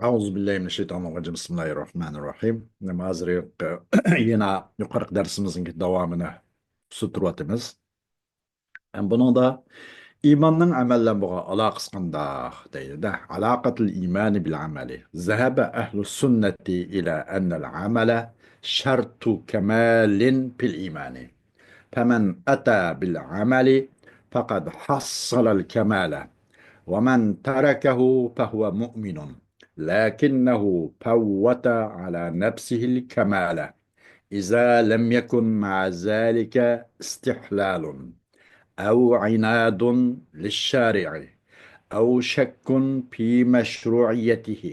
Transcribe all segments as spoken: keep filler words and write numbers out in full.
أعوذ بالله من الشيطان الرجيم. بسم الله الرحمن الرحيم. ھازىر يەنە يۇقىرىقى دەرسىمىزنىڭ داۋامىنى ئۈستىدە تۇرۇۋاتىمىز. ھەم بۇنىڭدا ئىماننىڭ ئەمەل بىلەن بولغان ئالاقىسى قانداق دەيدۇ-دە. علاقة الإيمان بالعمل. ذهب أهل السنة إلى أن العمل شرط كمال في الإيمان. فمن أتى بالعمل فقد حصل الكمال، ومن تركه فهو مؤمن، لكنه فوت على نفسه الكمال، إذا لم يكن مع ذلك استحلال أو عناد للشارع أو شك في مشروعيته،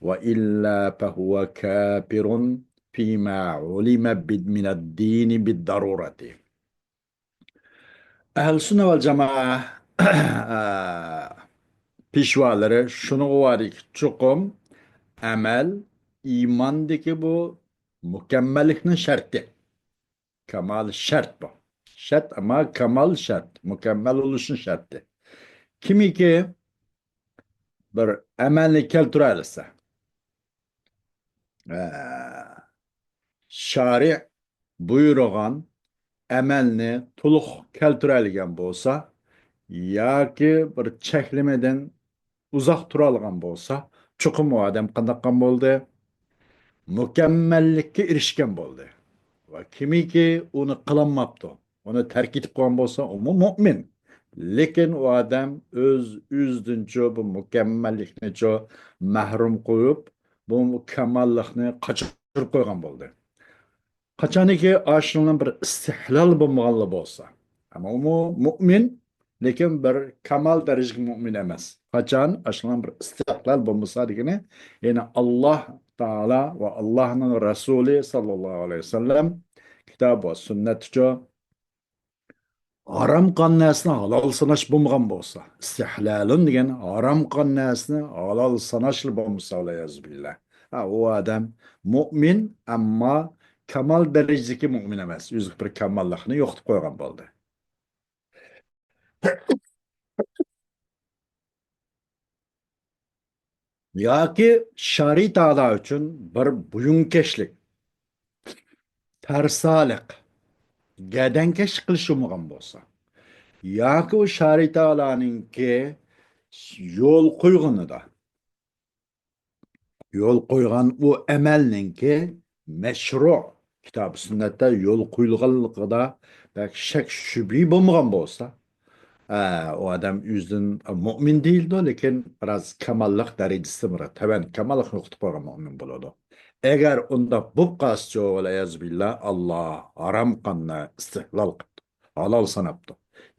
وإلا فهو كافر فيما علم بال-، من الدين بالضرورة. ئەھلى سۈننە ۋەل جامائە پېشۋالىرى شۇنىڭغا باردىكى، چوقۇم ئەمەل ئىماندىكى بۇ مۇكەممەللىكنىڭ شەرتى. كامال شەرت بۇ. شەرت، ئەمما كامال شەرت، مۇكەممەل بولۇشنىڭ شەرتى. كىمكى بىر ئەمەلنى كەلتۈرەلىسە، ئە، شارىئ بۇيرۇغان ئەمەلنى تولۇق كەلتۈرەلىگەن بولسا ياكى بىر چەكلىمىدىن ئۇزاق تۇرالىغان بولسا، چوقۇم ئۇ ئادەم قانداق قىلغان بولدى؟ مۇكەممەللىككە ئېرىشكەن بولدى. ۋە كىمكى ئۇنى قىلالماپتۇ، ئۇنى تەرك ئېتىپ قويغان بولسا، ئۇمۇ مۇئمىن. لېكىن ئۇ ئادەم ئۆز ئۆزىدىنچۇ بۇ مۇكەممەللىكنىچۇ مەھرۇم قويۇپ، بۇ كاماللىقنى قاچۇرۇپ قويغان بولدى. قاچانكى ئاشۇنىڭ بىر ئىستىھلال بولمىغانلا بولسا، ئەمما ئۇمۇ مۇئمىن، لېكىن بىر كامال دەرىجىدىكى مۇئمىن ئەمەس. قاچان ئاشۇنىڭ بىر ئىستىھلال بولمىسا دېگىنى، يەنى ئاللاھ تائالا ۋە ئاللاھنىڭ رەسۇلى ساللاللاھۇ ئەلەيھى ۋەسەللەم كىتاب ۋە سۈننەتچۇ ھارام قىلغان نەرسىنى ھالال ساناش بولمىغان بولسا، ئىستىھلالۇن دېگەن ھارام قىلغان نەرسىنى ھالال ساناشلا بولمىسا، ۋەلىيەزۇبىللا، ھە، ئۇ ئادەم مۇئمىن، ئەمما كامال دەرىجىدىكى مۇئمىن ئەمەس، ئۆزىگە بىر كاماللىقنى يوقىتىپ قويغان بولدى. ياكى شارىئى تائالا ئۈچۈن بىر بويۇنكەشلىك، تەرسالىق، گەدەنكەشلىك قىلىش بولمىغان بولسا، ياكى ئۇ شارىئى تائالانىڭكى يول قويغىنىدا، يول قويغان ئۇ ئەمەلنىڭكى مەشرۇ، كىتاب سۈننەتتە يول قويۇلغانلىقىدا بەك شەك شۈبھە بولمىغان بولسا، ئە، ئۇ ئادەم ئۆزىدىن مۇئمىن دېيىلىدۇ، لېكىن بىراز كاماللىق دەرىجىسى بىر تۆۋەن، كاماللىقنى يوقىتىپ قويغان مۇئمىن بولىدۇ. ئەگەر ئۇنداق بولۇپ قالسىچۇ، ۋەلىيەزۇبىللا، ئاللاھ ھارام قىلغاننى ئىستىھلال قىپتۇ، ھالال ساناپتۇ.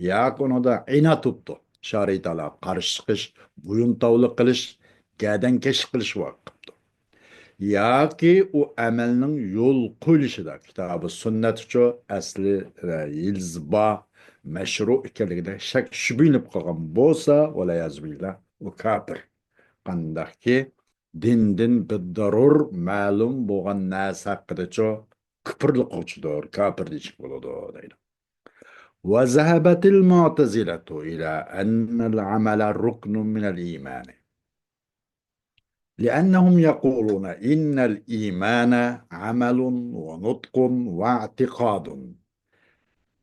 ياكى ئۇنىڭدا ئىناد تۇتتى. شارىئى تائالاغا قارشى چىقىش، بويۇنتاۋلىق قىلىش، گەدەنكەشلىك قىلىش ۋاقىت قىپتۇ. ياكى ئۇ ئەمەلنىڭ يول قويۇلۇشىدا، كىتابى سۈننەتچۇ ئەسلى، ئە، يىلتىزى بار، مەشرۇ ئىكەنلىكىدە شەك شۈبھىلىنىپ قالغان بولسا، ۋەلىيەزۇبىللا، ئۇ كاپىر. قانداقكى دىندىن بىددەرۇر مەلۇم بولغان نەرسە ھەققىدىچۇ كۇپۇرلۇق قىلغۇچىدۇر، كاپىر دېيىشكە بولىدۇ، دەيدۇ. وذهبت المعتزلة إلى أن العمل ركن من الإيمان، لأنهم يقولون إن الإيمان عمل ونطق واعتقاد،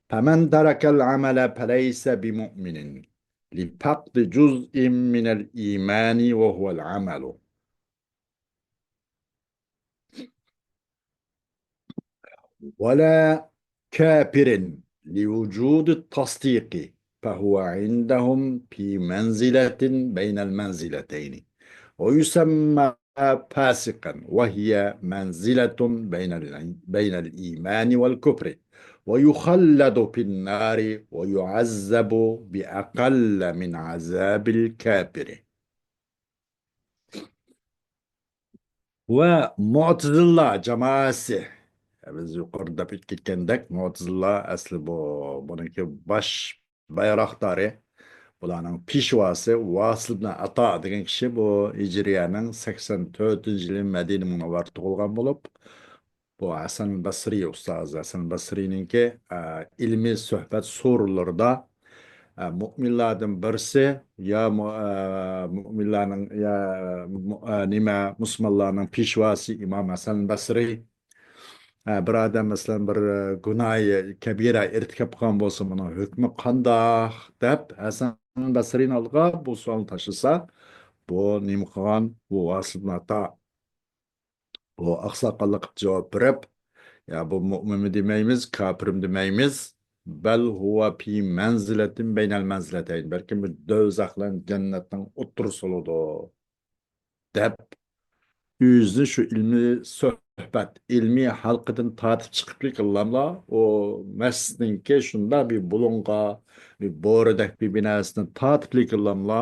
فمن ترك العمل فليس بمؤمن، لفقد جزء من الإيمان وهو العمل. ولا كافر لوجود التصديق، فهو عندهم في منزلة بين المنزلتين، ويسمى فاسقا، وهي منزلة بين ال-، بين الإيمان والكفر، ويخلد في النار ويعذب بأقل من عذاب الكافر. ۋە مۇئتەزىلە جامائەسى. بىز يۇقىرىدا دەپ ئۆتۈپ كەتكەندەك، مۇئتەزىلە ئەسلى بۇ، بۇنىڭكى باش بايراقدارى، بۇلارنىڭ پېشۋاسى ۋاسىل ئىبن ئاتا دېگەن كىشى بۇ ھىجرىيەنىڭ سەكسەن تۆتىنچى يىلى مەدىنە مۇنەۋۋەرىدە تۇغۇلغان بولۇپ، بۇ ھەسەن بەسرى ئۇستازى، ھەسەن بەسرىنىڭكى، ئە، ئىلمىي سۆھبەت سورۇنلىرىدا، ئە، مۆمىنلاردىن بىرسى يا مۇ-، ئە، مۆمىنلارنىڭ، يا مۇ-، ئە، نېمە، مۇسۇلمانلارنىڭ پېشۋاسى ئىمام ھەسەن بەسرى. ئە، بىر ئادەم، مەسىلەن، بىر، ئە، گۇناھى كەبىرە ئىرتىكاپ قىلغان بولسا، بۇنىڭ ھۆكمى قانداق؟ دەپ ھەسەن بەسرىنىڭ ئالدىغا بۇ سوئالنى تاشلىسا، بۇ نېمە قىلغان؟ بۇ ۋاسىل ئاتا بۇ ئاقساقاللىق قىلىپ جاۋاب بېرىپ، يا بۇ مۆمىنمۇ دېمەيمىز، كاپىرمۇ دېمەيمىز. بەل ھۇۋە پى مەنزىلەتىن بەينەل مەنزىلەتەين. بەلكىم بۇ دوزاخ بىلەن جەننەتنىڭ ئوتتۇرىسى بولىدۇ، دەپ، ئۆزىنى شۇ ئىلمىي سۆھبەت، ئىلمىي ھالقىدىن تارتىپ چىقىپلىكىنلاملا، ئۇ مەسچىتنىڭكى شۇنداق بىر بۇلۇڭغا، بىر بورىدەك بىر بىناسىنى تارتىپلىكىنلاملا،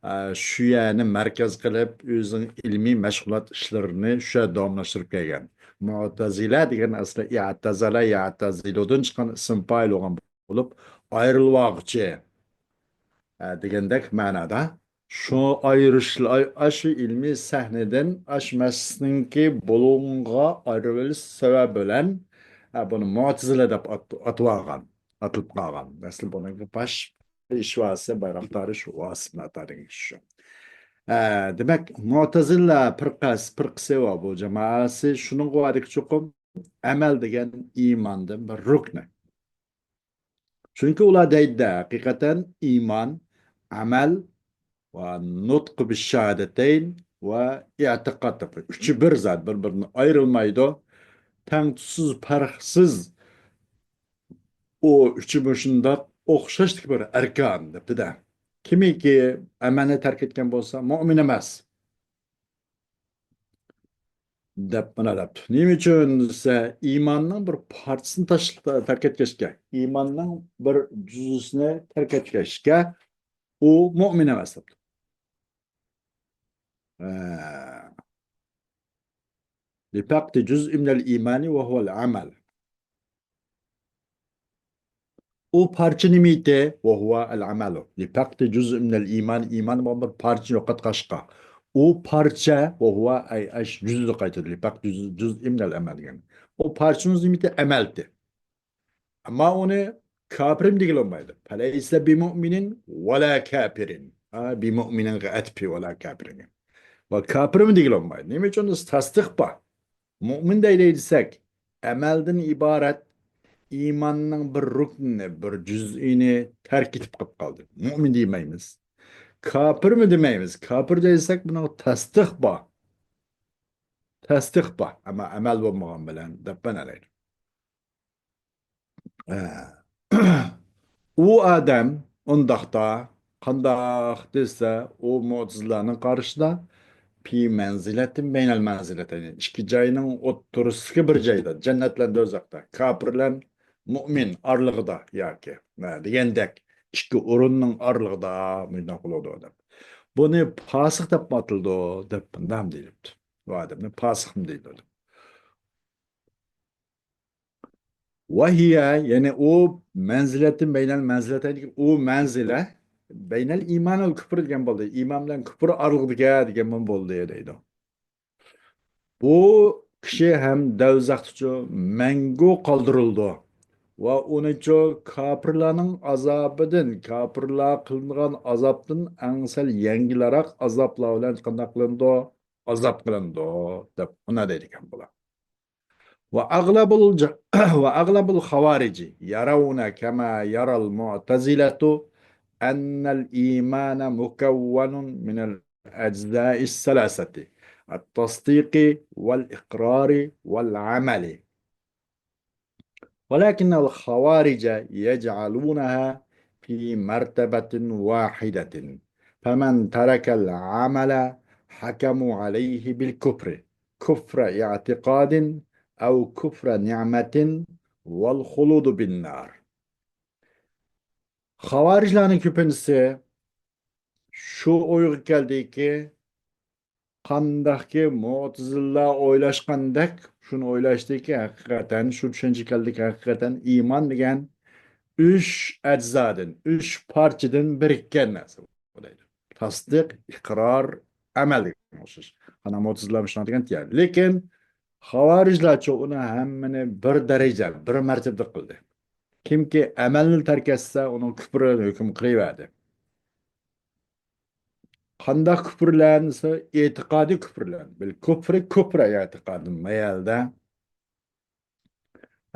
ئە، شۇ يەرنى مەركەز قىلىپ، ئۆزىنىڭ ئىلمىي مەشغۇلات ئىشلىرىنى شۇ يەردە داۋاملاشتۇرۇپ كەلگەن. مۇئتەزىلە دېگەن ئەسلى ئىئتەزەلە، يەتەزىلۇدىن چىققان ئىسىم پائىل بولغان بولۇپ، ئايرىلىۋالغۇچى، ئە، دېگەندەك مەنادا. شۇ ئايرىش-، ئاي-، ئاشۇ ئىلمىي سەھنىدىن ئاشۇ مەسچىتنىڭكى بۇلۇڭغا ئايرىۋېلىش سەۋەبى بىلەن، ئە، بۇنى مۇئتەزىلە دەپ ئات-، ئاتىۋالغان، ئاتىلىپ قالغان. ئەسلى بۇنىڭكى باش پېشۋاسى، بايراقدارى شۇ ۋاسىل ئاتا دېگەن كىشى شۇ. ئە، دېمەك، مۇئتەزىلە پىرقەس-، پىرقىسى ۋە بۇ جامائەسى شۇنىڭغا ۋاردىكى چوقۇم ئەمەل دېگەن ئىماندىن بىر رۇكنى. چۈنكى ئۇلار دەيدۇ، ھەقىقەتەن ئىمان، ئەمەل ۋە نۇتق بىششاھادەتەين ۋە ئېتىقاد دەپ ئۈچى بىر زات، بىر-بىرىدىن ئايرىلمايدۇ. تەڭتۇشسىز، پەرقسىز ئۇ ئۈچى مۇشۇنداق ئوخشاشلىق بىر ئەركان دەپتۇ-دە. كىمكى ئەمەلنى تەرك ئەتكەن بولسا، مۆمىن ئەمەس. دەپ مانا دەپتۇ. نېمە ئۈچۈن دېسە، ئىماننىڭ بىر پارچىسىنى تاش-، تەرك ئەتكەچكە، ئىماننىڭ بىر جۈزئىسىنى تەرك ئەتكەچكە، ئۇ مۆمىن ئەمەس دەپتۇ. ھە. لفقد جزء من الإيمان وهو العمل. ئۇ پارچە نېمە ئىدى؟ وهو العمل. لفقد جزء من الإيمان، ئىمان بولغان بىر پارچىنى يوقاتقاچقا. ئۇ پارچە، وهو، ئەي، ئەش، جزء قايتىدۇ. لفقد جزء، جزء من العمل دېگەن. ئۇ پارچىنىڭ نېمە ئىدى؟ ئەمەلدى. ئەمما ئۇنى كاپىرمۇ دېگىلى بولمايدۇ. فليس بمؤمن ولا كافر. ھە، بمؤمننىڭ ئەتپى ولا كافرىنىڭ. ۋە كاپىرمۇ دېگىلى بولمايدۇ. نېمە ئۈچۈن؟ تەستىق بار. مۆمىن دەيلى دېسەك، ئەمەلدىن ئىبارەت ئىماننىڭ بىر رۇكنىنى، بىر جۈزئىنى تەرك ئېتىپ قېلىپ قالدى. مۆمىن دېمەيمىز. كاپىرمۇ دېمەيمىز. كاپىر دېسەك، بۇنىڭغا تەستىق بار. تەستىق بار. ئەمما ئەمەل بولمىغان بىلەن دەپ مەنىلەيدۇ. ئە، ئۇ ئادەم ئۇنداقتا قانداق دېسە، ئۇ مۇئتەزىلەنىڭ قارىشىدا في منزلة بين المنزلتين، ئىككى جاينىڭ ئوتتۇرىسىدىكى بىر جايدا، جەننەت بىلەن دوزاختا، كاپىر بىلەن مۆمىن ئارىلىقىدا ياكى، ھە، دېگەندەك ئىككى ئورۇننىڭ ئارىلىقىدا مۇنداق بولىدۇ دەپ. بۇنى پاسىق دەپمۇ ئاتىلىدۇ دەپ مۇنداق دېيىلىپتۇ. ئۇ ئادەمنى پاسىقمۇ دەيدۇ دەپ. وهي، يەنى ئۇ مەنزىلەتتىن بەينەل مەنزىلەتەينى، ئۇ مەنزىلە بەينەل ئىمان ۋەل كۇفر دېگەن بولدى. ئىمان بىلەن كۇفر ئارىلىقىدىكى دېگەن بولدى دەيدۇ. بۇ كىشى ھەم دوزاختىچۇ مەڭگۈ قالدۇرۇلىدۇ. ۋە ئۇنىچۇ كاپىرلارنىڭ ئازابىدىن، كاپىرلار قىلىنغان ئازابتىن ئەڭ سەل يەڭگىلراق ئازابلار بىلەن قانداق قىلىنىدۇ؟ ئازاب قىلىنىدۇ، دەپ ئۇنى دەيدىكەن بۇلار. وأغلب الج-، وأغلب الخوارج يرون كما يرى المعتزلة أن الإيمان مكون من الأجزاء الثلاثة، التصديق والإقرار والعمل. ولكن الخوارج يجعلونها في مرتبة واحدة، فمن ترك العمل حكموا عليه بالكفر، كفر اعتقاد أو كفر نعمة والخلود بالنار. خاۋارىجلارنىڭ كۆپىنچىسى شۇ ئويغا كەلدىكى، قانداقكى مۇئتەزىلىلەر ئويلاشقاندەك، شۇنى ئويلاشتىكى، ھەقىقەتەن شۇ چۈشەنچىگە كەلدىكى، ھەقىقەتەن ئىمان دېگەن ئۈچ ئەجزادىن، ئۈچ پارچىدىن بىرىككەن نەرسە بۇ دەيدۇ. تەستىق، ئىقرار، ئەمەل دېگەن ئوخشاش. قانداق مۇئتەزىلىلەر شۇنداق دېگەن. لېكىن خاۋارىجلارچۇ ئۇنى ھەممىنى بىر دەرىجە، بىر مەرتىۋىدە قىلدى. كىمكى ئەمەلنى تەرك ئەتسە، ئۇنىڭ كۇپرى ھۆكۈم قىلىۋەردى. قانداق كۇپرلەر دېسە، ئېتىقادىي كۇپرلەر. بىل كۇپرى كۇپرە ئېتىقادىن مەيەلدە.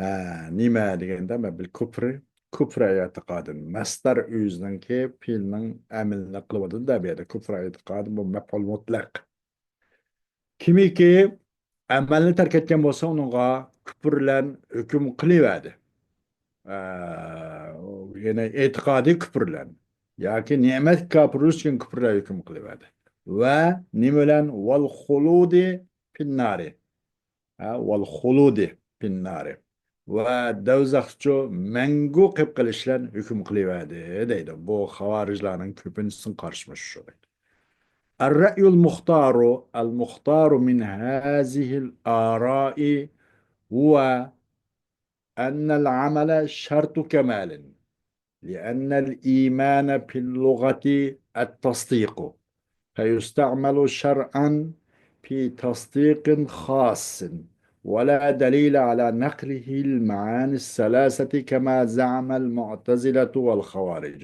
ھە، نېمە دېگەندە، مەن بىل كۇپرى، كۇپرە ئېتىقادىن. مەسدەر ئۆزىنىڭكى پېئىلنىڭ ئەمىلىنى قىلىۋاتىدۇ-دە، بۇ يەردە كۇپرە ئېتىقادى، بۇ مەپئۇل مۇتلەق. كىمكى ئەمەلنى تەرك ئەتكەن بولسا، ئۇنىڭغا كۇپرلەن ھۆكۈم قىلىۋەردى. ئە، يەنى ئېتىقادىي كۇپرلەن ياكى نېمەتكە كاپىر، رۇسچىن كۇپرلەر ھۆكۈم قىلىۋەردى. ۋە نېمە بىلەن؟ ۋەل خۇلۇدى پىننارى. ھە، ۋەل خۇلۇدى پىننارى. ۋە دوزاخچۇ مەڭگۈ قېپ قېلىش بىلەن ھۆكۈم قىلىۋەردى دەيدۇ. بۇ خاۋارىجلارنىڭ كۆپىنچىسىنىڭ قارىشى مۇشۇ دەيدۇ. الرأي المختار، المختار من هذه الآراء هو أن العمل شرط كمال، لأن الإيمان في اللغة التصديق، فيستعمل شرعا في تصديق خاص، ولا دليل على نقله المعاني الثلاثة كما زعم المعتزلة والخوارج.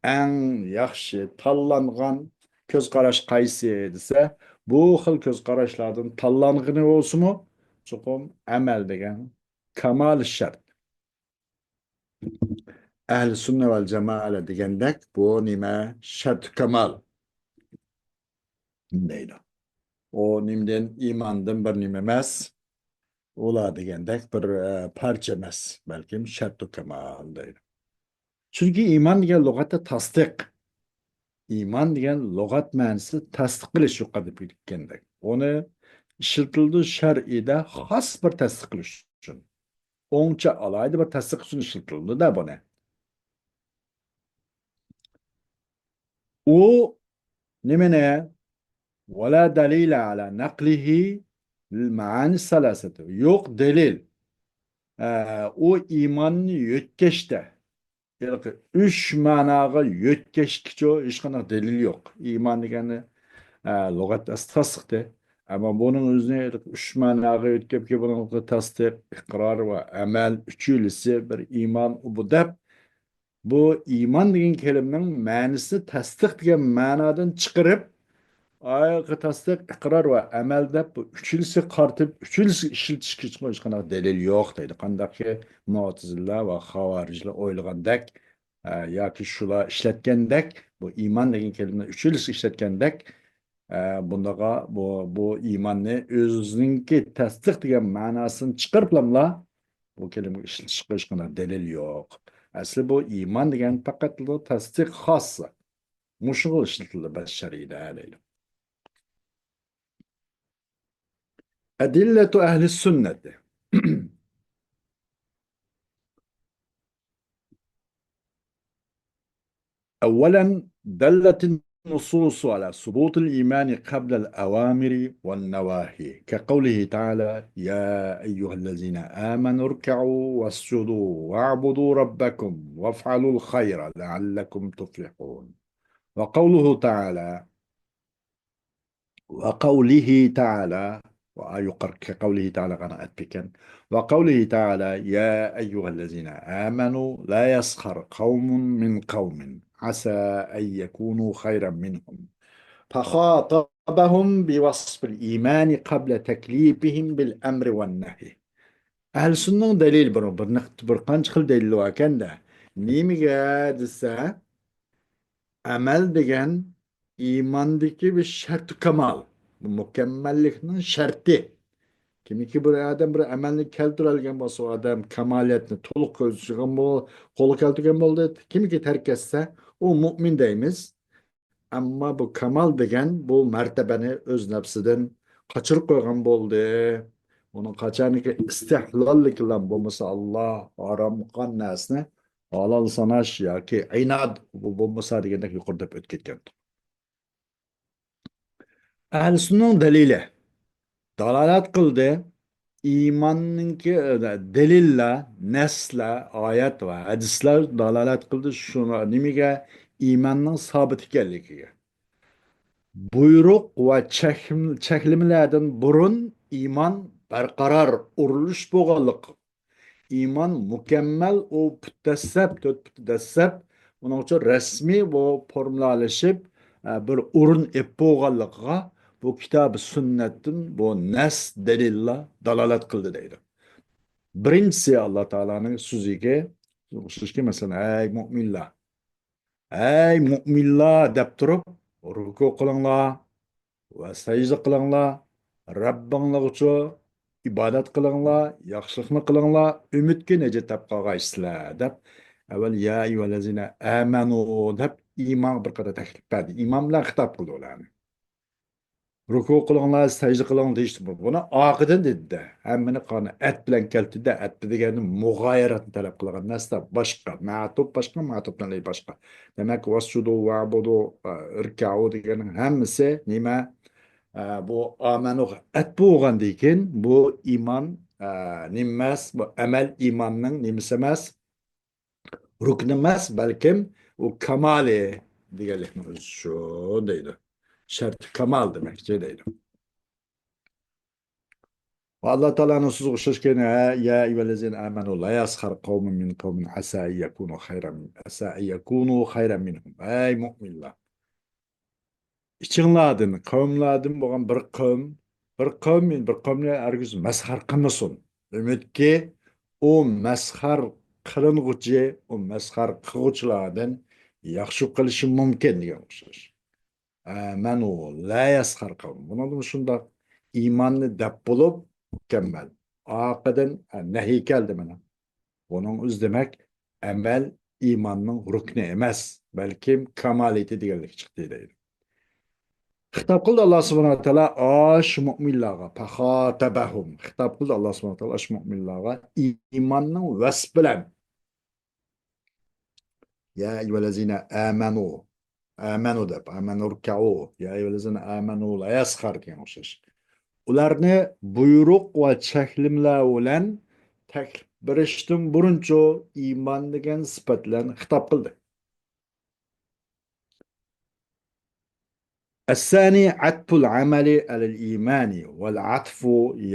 ئەڭ ياخشى تاللانغان كۆز قاراش قايسى دېسە، بۇ خىل كۆز قاراشلاردىن تاللانغىنى بولسىمۇ، چوقۇم ئەمەل دېگەن كامال شەرت. ئەھلى سۈننە ۋەل جامائەلەر دېگەندەك، بۇ نېمە؟ شەرتۇ كامال دەيدۇ. ئۇ نېمىدىن؟ ئىماندىن بىر نېمە ئەمەس. ئۇلار دېگەندەك بىر، ئە، پارچە ئەمەس، بەلكىم شەرتۇ كامال دەيدۇ. چۈنكى ئىمان دېگەن لۇغەتتە تەستىق. ئىمان دېگەن لۇغەت مەنىسى تەستىق قىلىش، يۇقىرىدا بىلگەندەك. ئۇنى ئىشلىتىلىدۇ شەرئىدە خاس بىر تەستىق قىلىش ئۈچۈن. ئوڭچە ئالاھىدە بىر تەستىق ئۈچۈن ئىشلىتىلىدۇ-دە بۇنى. ئۇ نېمىنى؟ ولا دليل على نقله المعاني الثلاثة. يوق دەلىل. ئە، ئۇ ئىماننى يۆتكەشتە، ھېلىقى ئۈچ مەناغا يۆتكەشكىچۇ ھېچقانداق دەلىل يوق. ئىمان دېگەننى، ئە، لۇغەتتە تەستىقتى. ئەمما بۇنىڭ ئۆزىنى ھېلىقى ئۈچ مەناغا يۆتكەپ، بۇنىڭغا تەستىق، ئىقرار ۋە ئەمەل ئۈچىلىسى بىر ئىمان ئۇ بۇ دەپ، بۇ ئىمان دېگەن كەلىمىنىڭ مەنىسىنى تەستىق دېگەن مەنادىن چىقىرىپ، ئايىقى تەستىق، ئىقرار ۋە ئەمەل دەپ بۇ ئۈچىلىسى قارىتىپ، ئۈچىلىسى ئىشلىتىشكە ھېچقانداق دەلىل يوق دەيدۇ. قانداقكى مۇئتەزىلە ۋە خاۋارىجلار ئويلىغاندەك، ئە، ياكى شۇلار ئىشلەتكەندەك، بۇ ئىمان دېگەن كەلىمىنى ئۈچىلىسى ئىشلەتكەندەك، ئە، بۇنداقا بۇ، بۇ ئىماننى ئۆزىنىڭكى تەستىق دېگەن مەناسىنى چىقىرىپلاملا بۇ كەلىمىگە ئىشلىتىشقا ھېچقانداق دەلىل يوق. ئەسلى بۇ ئىمان دېگەن پەقەتلا تەستىق خاس. مۇشۇغا ئىشلىتىلدى بەس شەرئىدە دەيدۇ. أدلة أهل السنة. أولا، دلت النصوص على ثبوت الإيمان قبل الأوامر والنواهي، كقوله تعالى: يا أيها الذين آمنوا اركعوا واسجدوا واعبدوا ربكم وافعلوا الخير لعلكم تفلحون. وقوله تعالى، وقوله تعالى، ۋە يۇقىرىقى قەۋلىھى تائالاغا ئەتىپ كەتكەن. وقوله تعالى: يا أيها الذين آمنوا لا يسخر قوم من قوم عسى أن يكونوا خيرا منهم. فخاطبهم بوصف الإيمان قبل تكليفهم بالأمر والنهي. ئەھلى سۈننىنىڭ دەلىلى بۇنىڭ بىر نەق-، بىر قانچە خىل دەلىلى باركەن-دە. نېمىگە دېسە، ئەمەل دېگەن ئىماندىكى بىر شەرتى كامال، مۇكەممەللىكنىڭ شەرتى. كىمكى بىر ئادەم بىر ئەمەلنى كەلتۈرەلىگەن بولسا، ئۇ ئادەم كامالىيەتنى تولۇق كۆرسىتىدىغان بول-، قولغا كەلتۈرگەن بولدى. كىمكى تەرك ئەتسە، ئۇ مۇئمىن دەيمىز. ئەمما بۇ كامال دېگەن بۇ مەرتەبىنى ئۆز نەپسىدىن قاچۇرۇپ قويغان بولدى. ئۇنىڭ قاچانكى ئىستىھلاللىكى بىلەن بولمىسا، ئاللا ھارام قىلغان نەرسىنى ھالال ساناش ياكى ئىناد، بۇ بولمىسا دېگەندەك يۇقىرىدا دەپ ئۆتۈپ كەتكەن. ئەھلى سۈننىنىڭ دەلىلى. دالالەت قىلدى. ئىماننىڭكى، ئە، دەلىللەر، نەسلەر، ئايەت ۋە ھەدىسلەر دالالەت قىلدى شۇ نېمىگە؟ ئىماننىڭ سابىت ئىكەنلىكىگە. بۇيرۇق ۋە چەكلىم-، چەكلىمىلەردىن بۇرۇن ئىمان بەرقارار ئۇرۇنۇش بولغانلىقى. ئىمان مۇكەممەل، ئۇ پۇت دەسسەپ، تۆت پۇت دەسسەپ، ئۇنىڭ ئۈچۈن رەسمىي بۇ فورمۇلالىشىپ، ئە، بىر ئورۇن ئېلىپ بولغانلىقىغا بۇ كىتاب سۈننەتتىن بۇ نەس دەلىللار دالالەت قىلدى دەيدۇ. بىرىنچىسى، ئاللا تائالانىڭ سۆزىگە ئوخشاشكى، مەسىلەن، ئەي مۆمىنلەر، ئەي مۆمىنلەر دەپ تۇرۇپ، رۇكۇ قىلىڭلار ۋە سەجدە قىلىڭلار، رەببىڭلارغىچۇ ئىبادەت قىلىڭلار، ياخشىلىقنى قىلىڭلار، ئۈمىدكە نەجات تاپقايسىلەر دەپ، ئەۋۋەل يا ئەييۇھەللەزىنە ئامەنۇ دەپ ئىمانغا بىر قەدەر تەكلىپ بەردى. ئىمان بىلەن خىتاب قىلدى ئۇلارنى. رۇكۇ قىلىڭلار، سەجدە قىلىڭلار دېيىشتى. بۇنى ئارقىدىن دېدى-دە. ھەممىنى قارىنى ئەت بىلەن كەلتۈردى. ئەت دېگەننى مۇغايىرەتنى تەلەپ قىلغان نەرسە باشقا. مەتۇپ باشقا، مەتۇپنىڭ باشقا. دېمەك، ۋەسجۇدۇ، ۋەبۇدۇ، ئىركەئۇ دېگەننىڭ ھەممىسى نېمە؟ ئە، بۇ ئامەنۇغا ئەت بولغاندىن كېيىن بۇ ئىمان، ئە، نېمە ئەمەس؟ بۇ ئەمەل ئىماننىڭ نېمىسى ئەمەس؟ رۇكنى ئەمەس، بەلكىم ئۇ كامالى دېگەنلىكنىڭ ئۆزى شۇ دەيدۇ. شەرتى كامال دېمەكچى دەيدۇ. ۋە ئاللا تائالانىڭ سۆزىگە ئوخشاشكەن، يا ئەييۇھەللەزىنە ئامەنۇ لا يەسخەر قەۋمۇن مىن قەۋمىن ئەسا ئەن يەكۇنۇ خەيرەن، ئەسا ئەن يەكۇنۇ خەيرەن مىنھۇم. ئەي مۆمىنلەر! ئىچىڭلاردىن، قەۋملاردىن بولغان بىر قەۋم، بىر قەۋم، بىر قەۋمنى ھەرگىز مەسخەر قىلمىسۇن. ئۈمىدكى، ئۇ مەسخەر قىلىنغۇچى، ئۇ مەسخەر قىلغۇچىلاردىن ياخشى قىلىشى مۇمكىن دېگەن ئوخشاش. ئامەنۇ لا يەسخەر قەۋم. بۇنىڭدىن شۇنداق ئىماننى دەپ بولۇپ، مۇكەممەل. ئارقىدىن، ئە، نەھى كەلدى مانا. بۇنىڭ ئۆزى دېمەك، ئەمەل ئىماننىڭ رۇكنى ئەمەس، بەلكىم كامالىيىتى دېگەنلىك چىقتى دەيدۇ. خىتاب قىلدى ئاللا سۇبھانەھۇ ۋە تائالا ئاشۇ مۆمىنلارغا، فەخاتەبەھۇم. خىتاب قىلدى ئاللا سۇبھانەھۇ ۋە تائالا ئاشۇ مۆمىنلارغا، ئىماننىڭ ۋەسپى بىلەن. يا ئەييۇھەللەزىنە ئامەنۇ. ئامەنۇ دەپ، ئامەنۇ ئىركەئۇ. يا ئەييۇھەللەزىنە ئامەنۇ لا يەسخەر دېگەن ئوخشاش. ئۇلارنى بۇيرۇق ۋە چەكلىمىلەر بىلەن تەكلىپ بېرىشتىن بۇرۇنچۇ ئىمان دېگەن سۈپەت بىلەن خىتاب قىلدى. الثاني عطف العمل على الإيمان، والعطف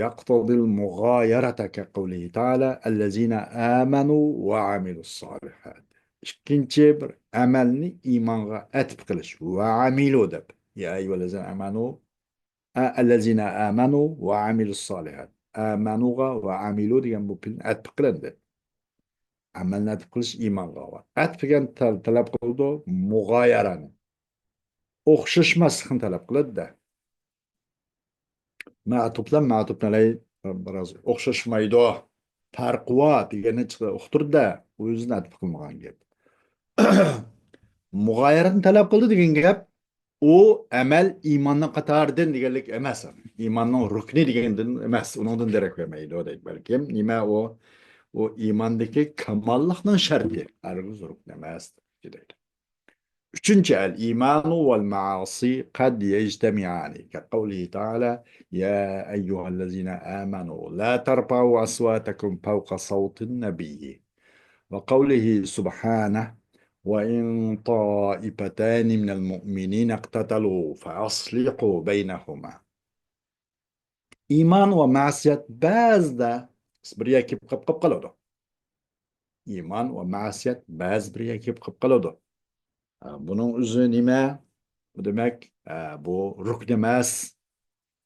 يقتضي المغايرة كقوله تعالى: الذين آمنوا وعملوا الصالحات. ئىككىنچى بىر ئەمەلنى ئىمانغا ئەتىپ قىلىش. ۋە ئەمىلۇ دەپ. يا ئەييۇھەللەزىنە ئامەنۇ، ئە، ئەللەزىنە ئامەنۇ ۋە ئەمىلۇس سالىھات. ئامەنۇغا ۋە ئەمىلۇ دېگەن بۇ پېئىل ئەتىپ قىلىندى. ئەمەلنى ئەتىپ قىلىش ئىمانغا. ئەتىپ دېگەن تەل-، تەلەپ قىلىدۇ، مۇغايەرەنى. ئوخشاشماسلىقنى تەلەپ قىلىدۇ-دە. مەتۇپلار مەتۇپنى ئەلەي بىراز ئوخشاشمايدۇ. پەرقى بار دېگەننى چىق-، ئۇقتۇردى-دە. ئۆزىنى ئەتىپ قىلمىغان گەپ. مۇغايەرەتنى تەلەپ قىلدى دېگەن گەپ، ئۇ ئەمەل ئىماننىڭ قاتارىدىن دېگەنلىك ئەمەس. ئىماننىڭ رۇكنى دېگەندىن ئەمەس، ئۇنىڭدىن دېرەك بەرمەيدۇ دەيدۇ. بەلكىم نېمە ئۇ؟ ئۇ ئىماندىكى كاماللىقنىڭ شەرتى، ھەرگىز رۇكنى ئەمەس دەيدۇ. ئۈچىنچى، الإيمان والمعاصي قد يجتمعان، كقوله تعالى: يا أيها الذين آمنوا لا ترفعوا أصواتكم فوق صوت النبي، وقوله سبحانه: وإن طائفتان من المؤمنين اقتتلوا فأصلحوا بينهما. ئىمان ۋە مەسىيەت بەزىدە بىر يەرگە كېلىپ قاپ، قاپ قالىدۇ. ئىمان ۋە مەسىيەت بەزى بىر يەرگە كېلىپ قاپ قالىدۇ. ئە، بۇنىڭ ئۆزى نېمە؟ بۇ دېمەك، ئە، بۇ رۇكن ئەمەس.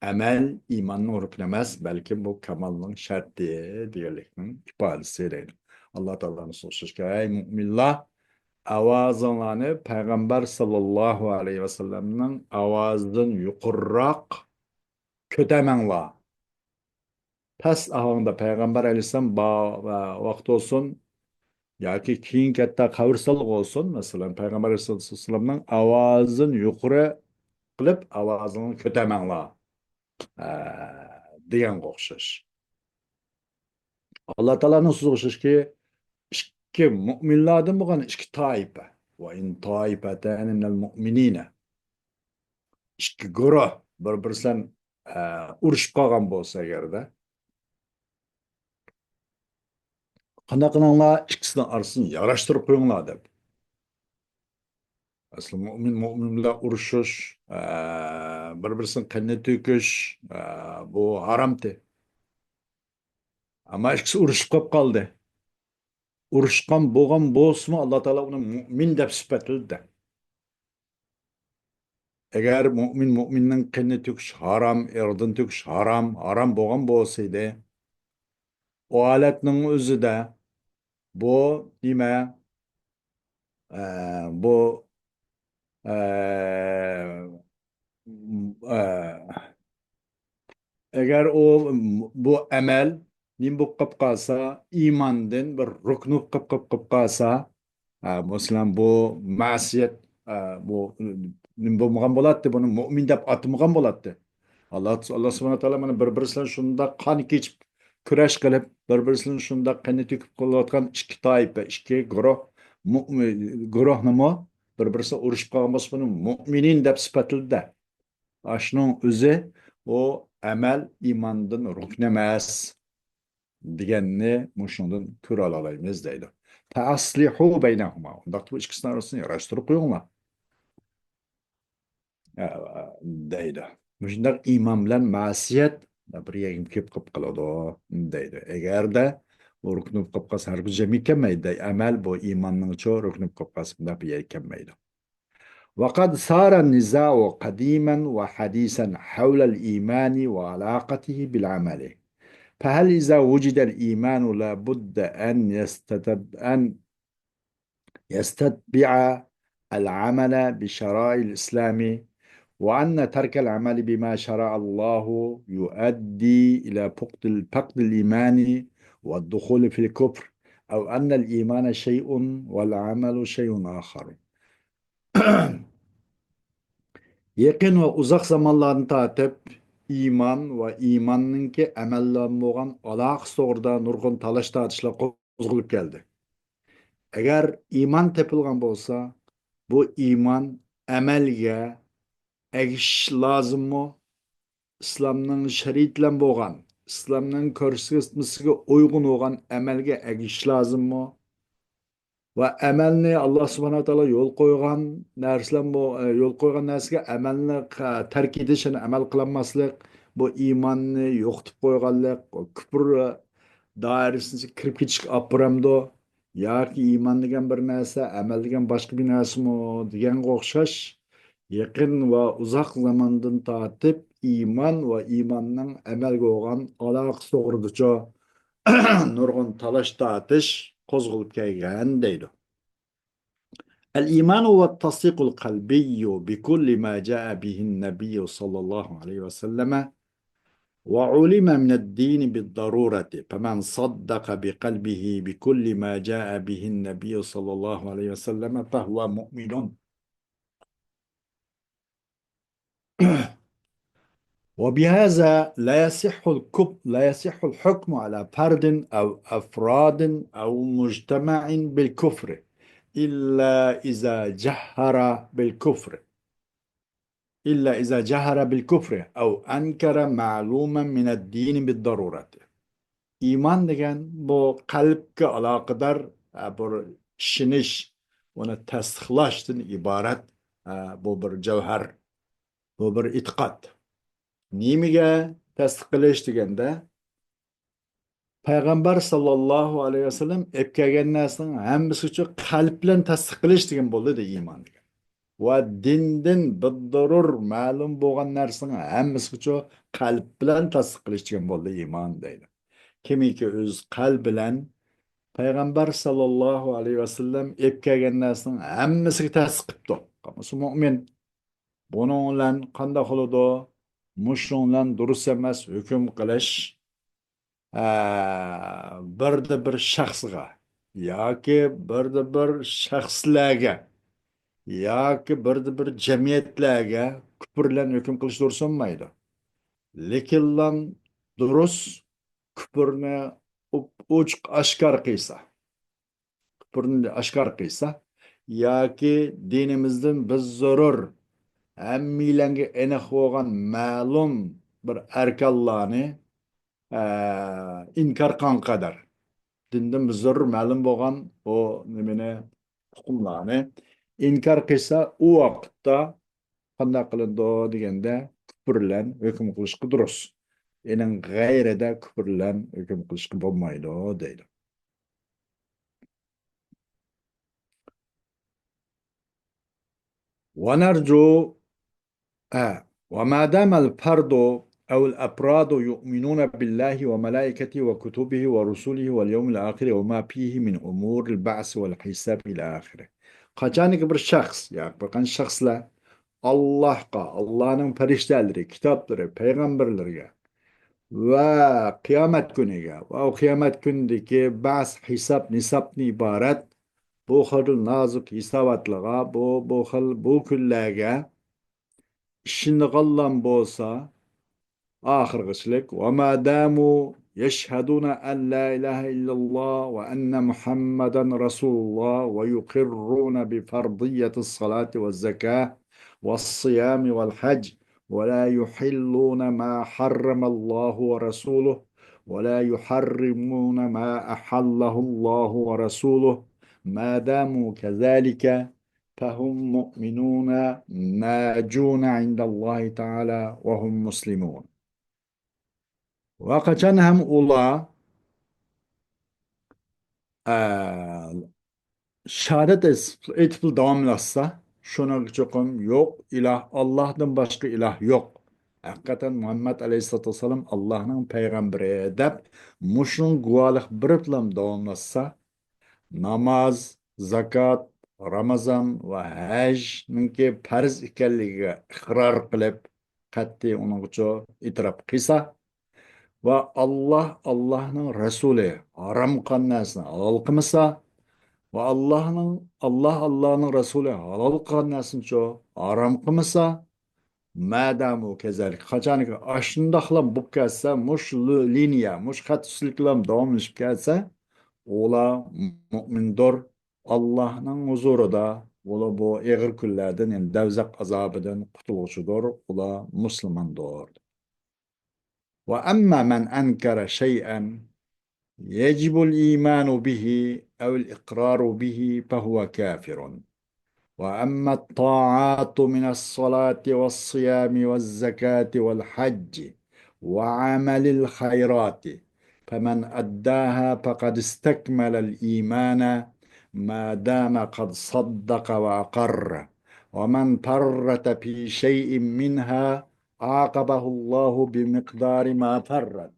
ئەمەل ئىماننىڭ رۇكنى ئەمەس، بەلكىم بۇ كامالنىڭ شەرتى دېگەنلىكنىڭ ئىپادىسى دەيدۇ. ئاللا تائالانىڭ سۆزىگە ئوخشاشكەن، ئەي مۆمىنلار، ئاۋازىڭلارنى پەيغەمبەر ساللاللاھۇ ئەلەيھى ۋەسەللەمنىڭ ئاۋازىدىن يۇقىرىراق كۆتەرمەڭلار. پەس ئاھاڭدا پەيغەمبەر ئەلەيھىسسالام با-، ۋە ۋاقتى بولسۇن، ياكى كېيىنكى ھەتتا قەبرىستانلىق بولسۇن، مەسىلەن، پەيغەمبەر ئەلەيھىسسالامنىڭ ئاۋازىنى يۇقىرى قىلىپ، ئاۋازىڭلارنى كۆتەرمەڭلار، ئە، دېگەنگە ئوخشاش. ئاللا تائالانىڭ سۆزىگە ئوخشاشكى، ئىككى مۆمىنلاردىن بولغان ئىككى تائىپە. وَإِنْ طَائِفَتَانِ مِنَ الْمُؤْمِنِينَ. ئىككى گۇرۇھ بىر-بىرسىدىن، ئە، ئۇرۇشۇپ قالغان بولسا ئەگەردە، قانداق قىلىڭلار؟ ئىككىسىنىڭ ئارىسىنى ياراشتۇرۇپ قويۇڭلار دەپ. ئەسلى مۆمىن مۆمىن بىلەن ئۇرۇشۇش، ئە، بىر-بىرسىنىڭ قېنىنى تۆكۈش، ئە، بۇ ھارامتى. ئەمما ئىككىسى ئۇرۇشۇپ قېلىپ قالدى. ئۇرۇشقان بولغان بولسىمۇ، ئاللا تائالا ئۇنى مۇئمىن دەپ سۈپەتلىدى. ئەگەر مۇئمىن مۇئمىننىڭ قېنىنى تۆكۈش ھارام، ئېغىزىدىن تۆكۈش ھارام، ھارام بولغان بولسا ئىدى، ئۇ ھالەتنىڭ ئۆزىدە بۇ نېمە، ئە، بۇ، ئە، ئە، ئەگەر ئۇ، بۇ ئەمەل نېمە بولۇپ قېلىپ قالسا، ئىماندىن بىر رۇكنى بولۇپ قېلىپ، قېلىپ، قېلىپ قالسا، ھە، مەسىلەن، بۇ مەسىيەت، ھە، بۇ نېمە بولمىغان بولاتتى، بۇنى مۇئمىن دەپ ئاتىمىغان بولاتتى. ئاللا، ئاللا سۇبھانەھۇ ۋە تائالا مانا بىر-بىرسى بىلەن شۇنداق قان كېچىپ، كۈرەش قىلىپ، بىر-بىرسى بىلەن شۇنداق قېنى تۆكۈپ قېلىۋاتقان ئىككى تائىپە، ئىككى گۇرۇھ، مۇئمىن گۇرۇھنىمۇ بىر-بىرسى ئۇرۇشۇپ قالغان بولسا، بۇنى مۇئمىنىن دەپ سۈپەتلىدى. ئاشۇنىڭ ئۆزى ئۇ ئەمەل ئىماندىن رۇكن ئەمەس دېگەننى مۇشۇنىڭدىن كۆرۈۋالالايمىز دەيدۇ. فَأَصْلِحُوا بَيْنَهُمَا. ئۇنداقتا بۇ ئىككىسىنىڭ ئارىسىنى ياراشتۇرۇپ قويۇڭلار. ئە، دەيدۇ. مۇشۇنداق ئىمان بىلەن مەسىيەت بىر يەرگە كېلىپ قېلىپ قالىدۇ، دەيدۇ. ئەگەردە ئۇ رۇكنى بولۇپ قالسا، ھەرگىز جەمگە كەلمەيدۇ، دەي. ئەمەل بۇ ئىماننىڭچۇ رۇكنى بولۇپ قالسا، بۇنداق بىر يەرگە كەلمەيدۇ. وقد صار النزاع قديما وحديثا حول الإيمان وعلاقته بالعمل. فهل إذا وجد الإيمان لا بد أن يستتب-، أن يستتبع العمل بشرائع الإسلام، وأن ترك العمل بما شرع الله يؤدي إلى فقد، فقد الإيمان والدخول في الكفر، أو أن الإيمان شيء والعمل شيء آخر. يېقىن ۋە ئۇزاق زامانلاردىن تارتىپ ئىمان ۋە ئىماننىڭكى ئەمەل بىلەن بولغان ئالاقىسى توغرىدا نۇرغۇن تالاش-تارتىشلار قوزغىلىپ كەلدى. ئەگەر ئىمان تېپىلغان بولسا، بۇ ئىمان ئەمەلگە ئەگىشىش لازىممۇ؟ ئىسلامنىڭ شەرىئىتى بىلەن بولغان، ئىسلامنىڭ كۆرسەتمىسىگە ئۇيغۇن بولغان ئەمەلگە ئەگىشىش لازىممۇ؟ ۋە ئەمەلنى ئاللا سۇبھانەھۇ ۋە تائالا يول قويغان نەرسىلەر بۇ، ئە، يول قويغان نەرسىگە ئەمەلنى ق-، تەرك ئېتىش، يەنى ئەمەل قىلالماسلىق، بۇ ئىماننى يوقىتىپ قويغانلىق، كۇپۇر دائىرىسىگە كىرىپ كېتىشكە ئاپىرامدۇ؟ ياكى ئىمان دېگەن بىر نەرسە، ئەمەل دېگەن باشقا بىر نەرسىمۇ دېگەنگە ئوخشاش، يېقىن ۋە ئۇزاق زاماندىن تارتىپ ئىمان ۋە ئىماننىڭ ئەمەلگە بولغان ئالاقىسى توغرىدىچۇ نۇرغۇن تالاش-تارتىش قوزغىلىپ كەلگەن دەيدۇ. الإيمان هو التصديق القلبي بكل ما جاء به النبي صلى الله عليه وسلم وعلم من الدين بالضرورة، فمن صدق بقلبه بكل ما جاء به النبي صلى الله عليه وسلم فهو مؤمن. وبهذا لا يصح الكف-، لا يصح الحكم على فرد أو أفراد أو مجتمع بالكفر إلا إذا جهر بالكفر، إلا إذا جهر بالكفر أو أنكر معلوما من الدين بالضرورة. ئىمان دېگەن بۇ قەلبكە ئالاقىدار، ئە، بىر ئىشىنىش، ئۇنى تەستىقلاشتىن ئىبارەت، ئە، بۇ بىر جەۋھەر، بۇ بىر ئېتىقاد. نېمىگە تەستىق قىلىش دېگەندە، پەيغەمبەر ساللاللاھۇ ئەلەيھى ۋەسەللەم ئېلىپ كەلگەن نەرسىنىڭ ھەممىسىگىچۇ قەلب بىلەن تەستىق قىلىش دېگەن بولدى، دە، ئىمان دېگەن. ۋە دىندىن بىددۇرۇر مەلۇم بولغان نەرسىنىڭ ھەممىسىگىچۇ قەلب بىلەن تەستىق قىلىش دېگەن بولدى ئىمان دەيدۇ. كىمكى ئۆز قەلبى بىلەن پەيغەمبەر ساللاللاھۇ ئەلەيھى ۋەسەللەم ئېلىپ كەلگەن نەرسىنىڭ ھەممىسىگە تەستىق قىپتۇ، قالمىسا مۇئمىن. بۇنىڭ بىلەن قانداق بولىدۇ؟ مۇشۇنىڭ بىلەن دۇرۇس ئەمەس ھۆكۈم قىلىش، ئە، بىردە بىر شەخسىگە ياكى بىردە بىر شەخسلەرگە ياكى بىردە بىر جەمئىيەتلەرگە كۇپۇر بىلەن ھۆكۈم قىلىش دۇرۇس بولمايدۇ. لېكىنلا دۇرۇس كۇپۇرنى ئوچۇق ئاشكارا قىلسا، كۇپۇرنى ئاشكارا قىلسا ياكى دىنىمىزدىن بىز زۆرۈر ھەممەيلەنگە ئېنىق بولغان مەلۇم بىر ئەركانلارنى، ئە، ئىنكار قىلغان قەدەر دىندىن بىز زۆرۈر مەلۇم بولغان ئۇ نېمىنى، ھۇكۇملارنى ئىنكار قىلسا، ئۇ ۋاقىتتا قانداق قىلىنىدۇ دېگەندە، كۇپۇر بىلەن ھۆكۈم قىلىشقا دۇرۇس. ئېنىڭ غەيرىدە كۇپۇر بىلەن ھۆكۈم قىلىشقا بولمايدۇ دەيدۇ. ونرجو، آه، وما دام الفرد أو الأفراد يؤمنون بالله وملائكته وكتبه ورسله واليوم الآخر وما فيه من أمور البعث والحساب إلى آخره. قاچانكى بىر شەخس ياكى بىر قانچە شەخسلەر ئاللاھقا، ئاللاھنىڭ پەرىشتەلىرى، كىتابلىرى، پەيغەمبەرلىرىگە ۋە قىيامەت كۈنىگە ۋە ئۇ قىيامەت كۈنىدىكى بەس، ھېساب، نىسابتىن ئىبارەت بۇ خىل نازۇك ھېساباتلىغا، بۇ، بۇ خىل، بۇ كۈنلەرگە ئىشىنىدىغانلار بولسا، ئاخىرغىچىلىك، وما داموا يشهدون أن لا إله إلا الله وأن محمدا رسول الله ويقرون بفرضية الصلاة والزكاة والصيام والحج ولا يحلون ما حرم الله ورسوله ولا يحرمون ما أحله الله ورسوله ما داموا كذلك فهم مؤمنون ناجون عند الله تعالى وهم مسلمون. ۋە قاچان ھەم ئۇلار، ئە، شاھادەت ئېيتىپ داۋاملاشسا، شۇنىڭغا چوقۇم يوق ئىلاھ، ئاللاھتىن باشقا ئىلاھ يوق. ھەقىقەتەن مۇھەممەد ئەلەيھىسسالاتۇ ۋەسسالام ئاللاھنىڭ پەيغەمبىرى دەپ مۇشۇنىڭ گۇۋاھلىق بېرىپلا داۋاملاشسا، ناماز، زاكات، رامازان ۋە ھەجنىڭكى پەرز ئىكەنلىكىگە ئىقرار قىلىپ، قەتئىي ئۇنىڭغىچۇ ئېتىراپ قىلسا، ۋە ئاللاھ، ئاللاھنىڭ رەسۇلى ھارام قىلغان نەرسىنى ھالال قىلمىسا، ۋە ئاللاھنىڭ، ئاللاھ، ئاللاھنىڭ رەسۇلى ھالال قىلغان نەرسىنىچۇ ھارام قىلمىسا، مادامۇ كەزەلىك، قاچانكى ئاشۇنداقلا بولۇپ كەتسە، مۇشۇ لىنىيە، مۇشۇ خەت ئۈستىلىكلا داۋاملىشىپ كەتسە، ئۇلار مۇئمىندۇر. ئاللاھنىڭ ھۇزۇرىدا ئۇلار بۇ ئېغىر كۈنلەردىن، يەنى دەۋزەخ ئازابىدىن قۇتۇلغۇچىدۇر، ئۇلار مۇسۇلماندۇر. وأما من أنكر شيئا يجب الإيمان به أو الإقرار به فهو كافر. وأما الطاعات من الصلاة والصيام والزكاة والحج وعمل الخيرات فمن أداها فقد استكمل الإيمان ما دام قد صدق وأقر، ومن فرط في شيء منها عاقبه الله بمقدار ما فرط.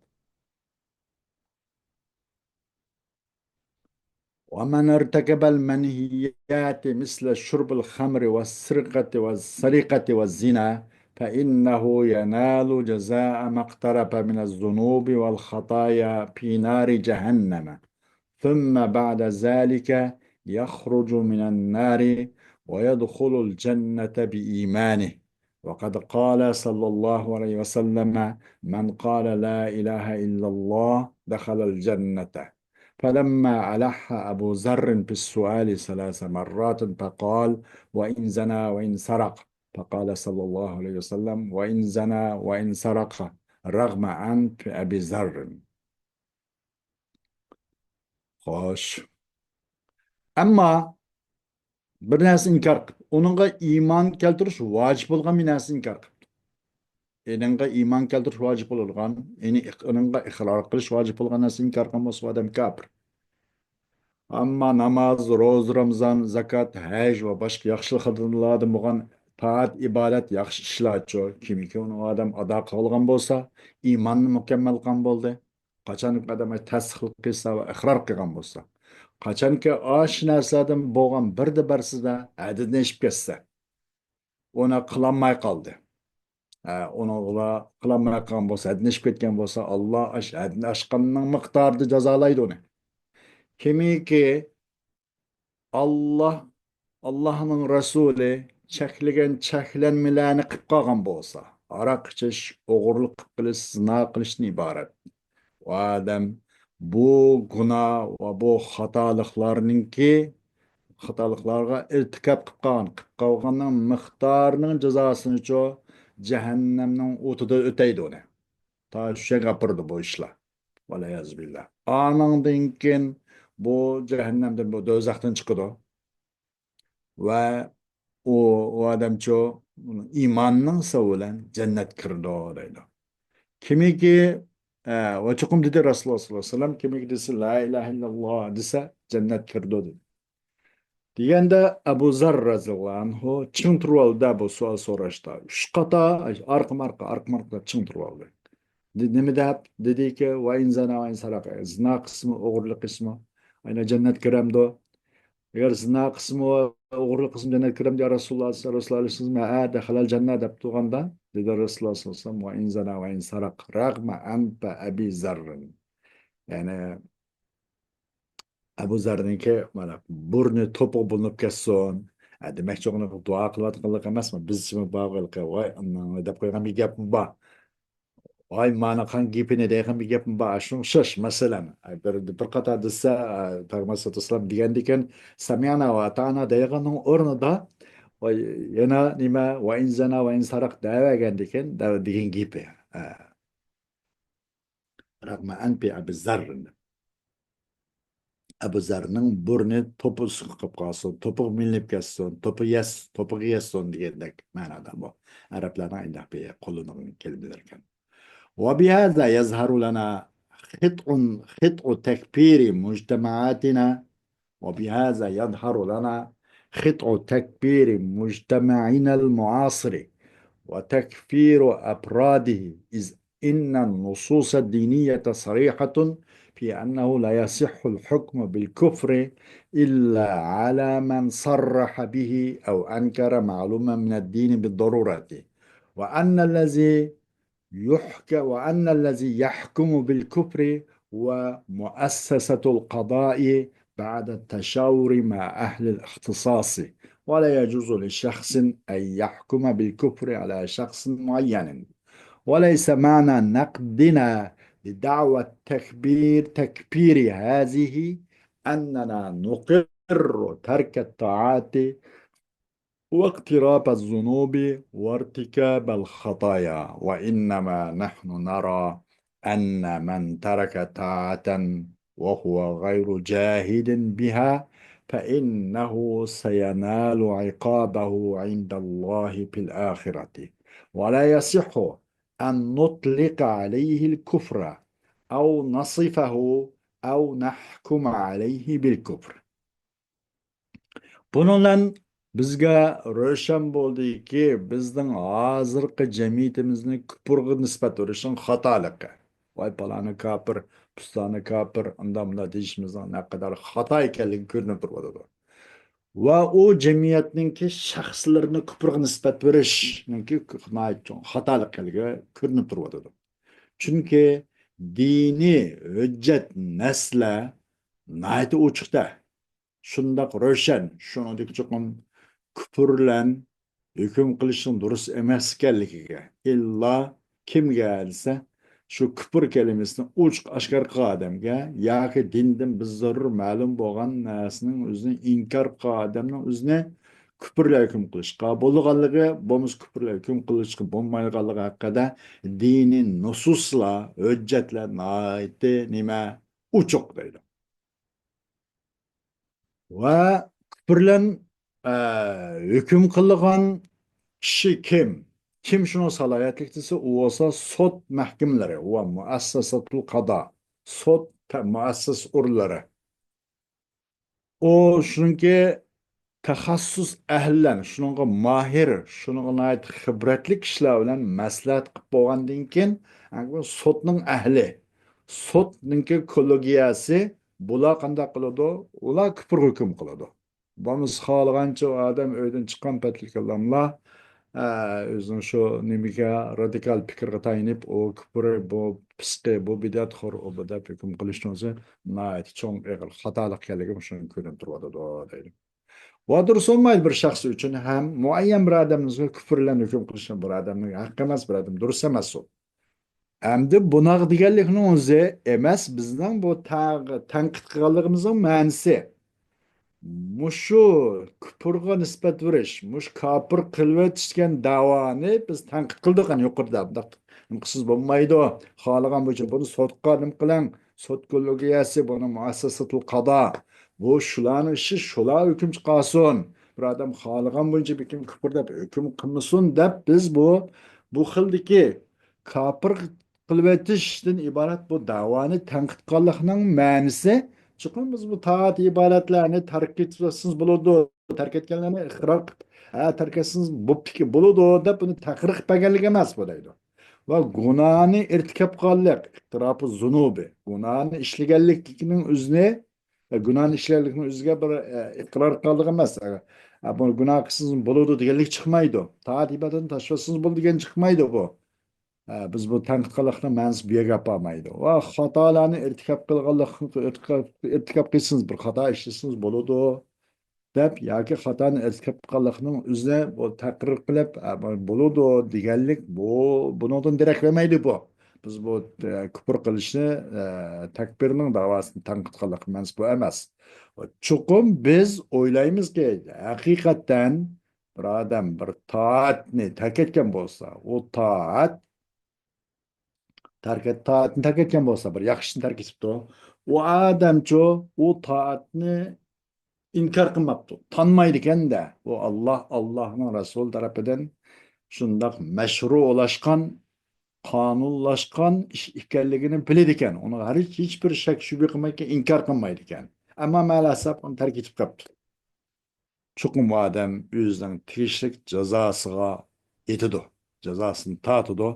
ومن ارتكب المنهيات مثل شرب الخمر والسرقة والسرقة والزنا فإنه ينال جزاء ما اقترف من الذنوب والخطايا في نار جهنم، ثم بعد ذلك يخرج من النار ويدخل الجنة بإيمانه. وقد قال صلى الله عليه وسلم: من قال لا إله إلا الله دخل الجنة. فلما ألح أبو ذر في السؤال ثلاث مرات فقال: وإن زنى وإن سرق؟ فقال صلى الله عليه وسلم: وإن زنى وإن سرق رغم أنف أبي ذر. خوش. ئەمما بىر نەرسە ئىنكار قىلىپ، ئۇنىڭغا ئىمان كەلتۈرۈش ۋاجىپ بولغان بىر نەرسە ئىنكار قىلىپتۇ. ئېنىڭغا ئىمان كەلتۈرۈش ۋاجىپ بولغان، يەنى ئىق-، ئېنىڭغا ئىقرار قىلىش ۋاجىپ بولغان نەرسە ئىنكار قىلغان بولسا، ئۇ ئادەم كاپىر. ئەمما ناماز، روزا، رامزان، زاكات، ھەج ۋە باشقا ياخشىلىقلاردىن بولغان تائەت، ئىبادەت، ياخشى ئىشلارچۇ، كىمكى ئۇنى ئادەم ئادا قىلغان بولسا، ئىماننى مۇكەممەل قىلغان بولدى. قاچانكى ئادەم تەستىق قىلسا ۋە ئىقرار قىلغان بولسا، قاچانكى ئاشۇ نەرسىلەردىن بولغان بىردە بىرسىدە ھەددىدىن ئېشىپ كەتسە، ئۇنى قىلالماي قالدى. ھە، ئۇنىڭغا قىلالماي قالغان بولسا، ھەددىدىن ئېشىپ كەتكەن بولسا، ئاللا ئاش-، ھەددىنى ئاشقاننىڭ مىقدارىدا جازالايدۇ ئۇنى. كىمكى ئاللا، ئاللانىڭ رەسۇلى چەكلىگەن چەكلەنمىلەرنى قىلىپ قالغان بولسا، ھاراق ئىچىش، ئوغرىلىق قىلىپ قېلىش، زىنا قىلىشتىن ئىبارەت. ئۇ ئادەم بۇ گۇناھ ۋە بۇ خاتالىقلارنىڭكى، خاتالىقلارغا ئىرتىكاب قىلىپ قالغان، قىلىپ قالغاننىڭ مىقدارىنىڭ جازاسىنىچۇ جەھەننەمنىڭ ئوتىدا ئۆتەيدۇ ئۇنى. تا شۇ يەرگە ئاپىرىدۇ بۇ ئىشلار. ۋەلئىيازۇ بىللا. ئانىڭدىن كېيىن بۇ جەھەننەمدىن، بۇ دوزاختىن چىقىدۇ. ۋە ئۇ، ئۇ ئادەمچۇ ئىماننىڭ سەۋەبى بىلەن جەننەتكە كىرىدۇ دەيدۇ. كىمكى، ئە، ۋە چوقۇم دېدى رەسۇلۇللاھ سەللەللاھۇ ئەلەيھى ۋەسەللەم، كىمكى دېسە، لا ئىلاھە ئىللاللاھ دېسە، جەننەت كىرىدۇ دېدى. دېگەندە ئەبۇ زەر رەزىيەللاھۇ ئەنھۇ چىڭ تۇرۇۋالدى بۇ سوئال سوراشتا. ئۈچ قاتا ئارقىمۇ ئارقا، ئارقىمۇ ئارقا چىڭ تۇرۇۋالدى. دې-، نېمە دەپ؟ دېدىكى، ۋە ئىن زانا ۋە ئىن سەرەق. زىنا قىلسىمۇ، ئوغرىلىق قىلسىمۇ، ئاينا جەننەت كىرەمدۇ؟ ئەگەر زىنا قىلسىمۇ، ئوغرىلىق قىلسىمۇ جەننەت كىرەمدۇ يا رەسۇلۇللاھ، رەسۇلۇللاھ ئەلەيھىسسالام، ھە، دەخەلەل جەننە دەپ تۇرغاندا، دېدى رەسۇلۇللاھ سەللەللاھۇ ئەلەيھى ۋەسەللەم، ۋە ئىن زانا ۋە ئىن سەرەق، رەغمە ئەنفە ئەبى زەررىن. يەنى، ئەبۇ زەرنىڭكى مانا بۇرنى توپىغا بۇلىنىپ كەتسۇن. ھە، دېمەكچى، ئۇنى دۇئا قىلىۋاتقانلىق ئەمەسمۇ؟ بىزچىمۇ بار ھېلىقى، ۋاي، ئاناڭنى دەپ قويغان بىر گەپمۇ بار. ۋاي، مانا قان گېپىنى دەيدىغان بىر گەپمۇ بار. شۇنىڭغا ئوخشاش، مەسىلەن، بىر، بىر قاتار دېسە، پەيغەمبەر سەللەللاھۇ ئەلەيھى ۋەسەللەم دېگەندىكىن، سەمىئنا ۋە ئەتائنا دەيدىغاننىڭ ئورنىدا، ۋاي، يەنە نېمە، ۋە ئىن زانا ۋە ئىن سەرەق دەۋەرگەندىكىن، دە-، دېگەن گېپى. ھە. رەغمە ئەنپى ئەبى زەررىن. ئەبۇ زەرنىڭ بۇرنى توپا ئۈستىگە قىلىپ قالسۇن، توپىغا مىلىنىپ كەتسۇن، توپا يەس-، توپىغا يەتسۇن دېگەندەك مەنادا بۇ. ئەرەبلەرنىڭ ئىنداق بىر قوللىنىدىغان كەلىمىلەركەن. وبهذا يظهر لنا خطأ، خطأ تكبير مجتمعاتنا، وبهذا يظهر لنا خطأ تكبير مجتمعنا المعاصر وتكفير أفراده، إذ إن النصوص الدينية صريحة في أنه لا يصح الحكم بالكفر إلا على من صرح به أو أنكر معلوما من الدين بالضرورة، وأن الذي يحك-، وأن الذي يحكم بالكفر هو مؤسسة القضاء بعد التشاور مع أهل الاختصاص، ولا يجوز لشخص أن يحكم بالكفر على شخص معين. وليس معنى نقدنا لدعوى التكبير، تكفير هذه، أننا نقر ترك الطاعات واقتراف الذنوب وارتكاب الخطايا، وإنما نحن نرى أن من ترك طاعة وهو غير جاهد بها فإنه سينال عقابه عند الله في الآخرة، ولا يصح أن نطلق عليه الكفر أو نصفه أو نحكم عليه بالكفر. بۇنىڭ بىلەن بىزگە روشەن بولدىكى، بىزنىڭ ھازىرقى جەمئىيىتىمىزنى كۇپۇرغا نىسبەت بېرىشنىڭ خاتالىقى. ۋاي، پالانى كاپىر، پۇستانى كاپىر، ئۇنداق-مۇنداق دېيىشىمىزنىڭ نەقەدەر خاتا ئىكەنلىكى كۆرۈنۈپ تۇرۇۋاتىدۇ. ۋە ئۇ جەمئىيەتنىڭكى شەخسلىرىنى كۇپۇرغا نىسبەت بېرىشنىڭكى ناھايىتى چوڭ خاتالىق ئىكەنلىكى كۆرۈنۈپ تۇرۇۋاتىدۇ. چۈنكى دىنىي ھۆججەت، نەسلەر ناھايىتى ئوچۇقتا. شۇنداق روشەن، شۇنىڭدىكى چوقۇم كۇپۇر بىلەن ھۆكۈم قىلىشنىڭ دۇرۇس ئەمەس ئىكەنلىكىگە، ئىللا كىمگە دېسە، شۇ كۇپۇر كەلىمىسىنى ئوچۇق ئاشكارا قىلغان ئادەمگە ياكى دىندىن بىززارۇر مەلۇم بولغان نەرسىنىڭ ئۆزىنى ئىنكار قىلغان ئادەمنىڭ ئۆزىنى كۇپۇر بىلەن ھۆكۈم قىلىشقا بولىدىغانلىقى، بولمىسا كۇپۇر بىلەن ھۆكۈم قىلىشقا بولمايدىغانلىقى ھەققىدە دىنىي نۇسۇسلار، ھۆججەتلەر ناھايىتى نېمە، ئوچۇق دەيدۇ. ۋە كۇپۇر بىلەن، ئە، ھۆكۈم قىلىدىغان كىشى كىم؟ كىم شۇنىڭ سالاھىيەتلىك دېسە، ئۇ بولسا سوت مەھكىمىلىرى ۋە مۇئەسسەسەتۇل قادا، سوت تە-، مۇئەسسەسە ئورۇنلىرى. ئۇ شۇنىڭكى تەخەسسۇس ئەھلىلەر، شۇنىڭغا ماھىر، شۇنىڭغا ناھايىتى خىبرەتلىك كىشىلەر بىلەن مەسلىھەت قىلىپ بولغاندىن كېيىن، ئەنگە سوتنىڭ ئەھلى، سوتنىڭكى كوللېگىيەسى، بۇلار قانداق قىلىدۇ؟ ئۇلار كۇپۇرغا ھۆكۈم قىلىدۇ. بولمىسا خالىغانچە ئۇ ئادەم ئۆيدىن چىققان پەتلىكىلاملا، ئە، ئۆزىنىڭ شۇ نېمىگە، رادىكال پىكىرگە تايىنىپ، ئۇ كۇپۇرى، بۇ پىسقى، بۇ بىدئەتخور، ئۇ بۇ دەپ ھۆكۈم قىلىشنىڭ ئۆزى ناھايىتى چوڭ، ئېغىر خاتالىق ئىكەنلىكى مۇشۇنىڭ كۆرۈنۈپ تۇرۇۋاتىدۇ، دەيدۇ. ۋە دۇرۇس بولمايدۇ بىر شەخس ئۈچۈن ھەم مۇئەييەن بىر ئادەمنىڭ كۇپۇر بىلەن ھۆكۈم قىلىشنى بىر ئادەمنىڭ ھەققى ئەمەس، بىر ئادەم دۇرۇس ئەمەس ئۇ. ئەمدى بۇناق دېگەنلىكنىڭ ئۆزى ئەمەس، بىزنىڭ بۇ تەغ-، تەنقىد قىلغانلىقىمىزنىڭ مەنىسى. مۇشۇ كۇپۇرغا نىسبەت بېرىش، مۇشۇ كاپىر قىلىۋېتىش دېگەن دەۋانى بىز تەنقىد قىلدۇق، يەنى يۇقىرىدا. بۇنداق نېمە قىلسىز بولمايدۇ. خالىغان بويىچە بۇنى سوتقا نېمە قىلىڭ، سوت كوللېگىيەسى بۇنى مۇئەسسەسەتۇل قادا. بۇ شۇلارنىڭ ئىشى، شۇلار ھۆكۈم چىقارسۇن. بىر ئادەم خالىغان بويىچە بىر كىم كۇپۇر دەپ ھۆكۈم قىلمىسۇن دەپ بىز بۇ، بۇ خىلدىكى كاپىر قىلىۋېتىشتىن ئىبارەت بۇ دەۋانى تەنقىد قىلغانلىقنىڭ مەنىسى، چوقۇم بىز بۇ تائەت ئىبادەتلەرنى تەرك ئېتىۋەتسىڭىز بولىدۇ، تەرك ئەتكەنلەرنى ئىقرار قىلىپ، ھە، تەرك ئەتسىڭىز بوپتىكەن، بولىدۇ دەپ بۇنى تەقرىر قىلىپ بەرگەنلىك ئەمەس بۇ دەيدۇ. ۋە گۇناھنى ئىرتىكاپ قىلغانلىق، ئىقتىراپۇ زۇنۇبى، گۇناھنى ئىشلىگەنلىكنىڭ ئۆزىنى، ۋە گۇناھنى ئىشلىگەنلىكنىڭ ئۆزىگە بىر، ئە، ئىقرار قىلغانلىق ئەمەس. ئە، بۇ گۇناھ قىلسىڭىز بولىدۇ دېگەنلىك چىقمايدۇ. تائەت ئىبادەتنى تاشلىۋەتسىڭىز بولىدۇ دېگەن چىقمايدۇ بۇ. ئە، بىز بۇ تەنقىد قىلغانلىقنىڭ مەنىسى بۇ يەرگە ئاپارمايدۇ. ۋە خاتالارنى ئىرتىكاپ قىلغانلىق، ئىرتىكاپ، ئىرتىكاپ قىلسىڭىز، بىر خاتا ئىشلىسىڭىز بولىدۇ دەپ ياكى خاتانى ئىرتىكاپ قىلغانلىقنىڭ ئۆزىنى بۇ تەقرىر قىلىپ، ئە، بۇ بولىدۇ دېگەنلىك بۇ، بۇنىڭدىن دېرەك بەرمەيدۇ بۇ. بىز بۇ، ئە، كۇپۇر قىلىشنى، ئە، تەكپىرنىڭ داۋاسىنى تەنقىد قىلغانلىق مەنىسى بۇ ئەمەس. چوقۇم بىز ئويلايمىزكى، ھەقىقەتەن بىر ئادەم بىر تائەتنى تەرك ئەتكەن بولسا، ئۇ تائەت، تەرك ئەت-، تائەتنى تەرك ئەتكەن بولسا، بىر ياخشى ئىشنى تەرك ئېتىپتۇ. ئۇ ئادەمچۇ، ئۇ تائەتنى ئىنكار قىلماپتۇ، تانمايدىكەن-دە. ئۇ ئاللا، ئاللانىڭ رەسۇلى تەرىپىدىن شۇنداق مەشرۇلاشقان، قانۇنلاشقان ئىش ئىكەنلىكىنى بىلىدىكەن. ئۇنىڭغا ھەر ھېچ، ھېچبىر شەك شۈبھە قىلمايدىكەن، ئىنكار قىلمايدىكەن. ئەمما مەلاسەپ ئۇنى تەرك ئېتىپ قاپتۇ. چوقۇم ئۇ ئادەم ئۆزىنىڭ تېگىشلىك جازاسىغا يېتىدۇ. جازاسىنى تارتىدۇ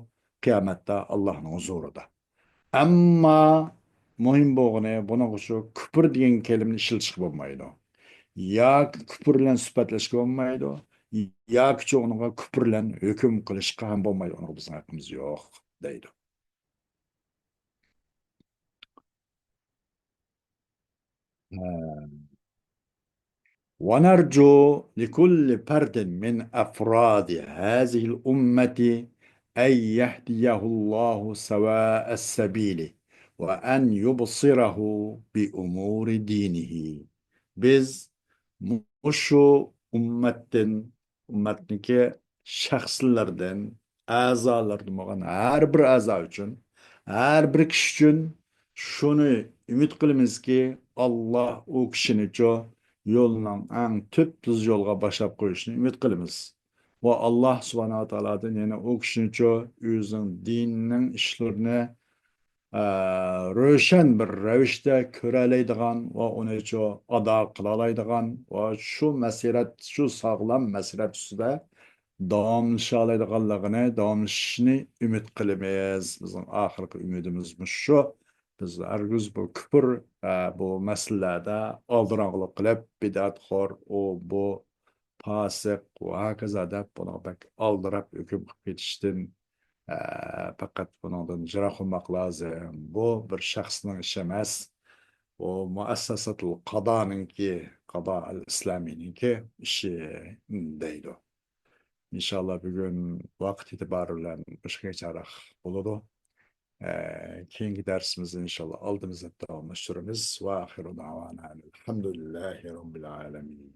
قىيامەتتە ئاللاھنىڭ ھۇزۇرىدا. ئەمما مۇھىم بولغىنى، بۇنىڭغىچۇ كۇپۇر دېگەن كەلىمىنى ئىشلىتىشكە بولمايدۇ. ياكى كۇپۇر بىلەن سۈپەتلەشكە بولمايدۇ، ياكىچۇ ئۇنىڭغا كۇپۇر بىلەن ھۆكۈم قىلىشقا ھەم بولمايدۇ، ئۇنىڭغا بىزنىڭ ھەققىمىز يوق، دەيدۇ. ونرجو لكل فرد من أفراد هذه الأمة أن يهديه الله سواء السبيل وأن يبصره بأمور دينه. بىز مۇشۇ ئۈممەتتىن، ئۈممەتنىڭكى شەخسلىرىدىن، ئەزالىرىدىن بولغان ھەر بىر ئەزا ئۈچۈن، ھەر بىر كىشى ئۈچۈن شۇنى ئۈمىد قىلىمىزكى، ئاللا ئۇ كىشىنىچۇ يولنىڭ ئەڭ تۈپتۈز يولغا باشلاپ قويۇشىنى ئۈمىد قىلىمىز. ۋە ئاللا سۇبھانەھۇ ۋە تائالادىن يەنە ئۇ كىشىنىچۇ ئۆزىنىڭ دىنىنىڭ ئىشلىرىنى، ئە، روشەن بىر رەۋىشتە كۆرەلەيدىغان ۋە ئۇنىچۇ ئادا قىلالايدىغان ۋە شۇ مەسىرەت، شۇ ساغلام مەسىرەت ئۈستىدە داۋاملىشالايدىغانلىقىنى، داۋاملىشىشىنى ئۈمىد قىلىمىز. بىزنىڭ ئاخىرقى ئۈمىدىمىز مۇشۇ. بىز ھەرگىز بۇ كۇپۇر، ئە، بۇ مەسىلىلەردە ئالدىراڭغۇلۇق قىلىپ، بىدئەتخور، ئۇ، بۇ، پاسىق ۋە ھاكازا دەپ بۇنىڭغا بەك ئالدىراپ ھۆكۈم قىلىپ كېتىشتىن، ئە، پەقەت بۇنىڭدىن يىراق بولماق لازىم. بۇ بىر شەخسنىڭ ئىشى ئەمەس. بۇ مۇئەسسەسەتۇل قادانىڭكى، قادا ئەل ئىسلامىينىڭكى ئىشى، دەيدۇ. ئىنشاللا بۈگۈن ۋاقىت ئېتىبارى بىلەن مۇشۇ قەدەر بولىدۇ. ئە، كېيىنكى دەرسىمىزدە ئىنشاللا ئالدىمىزدا داۋاملاشتۇرىمىز. ۋە ئاخىرۇ دەۋانا ئەلھەمدۇلىللاھى رەببىل ئالەمىن.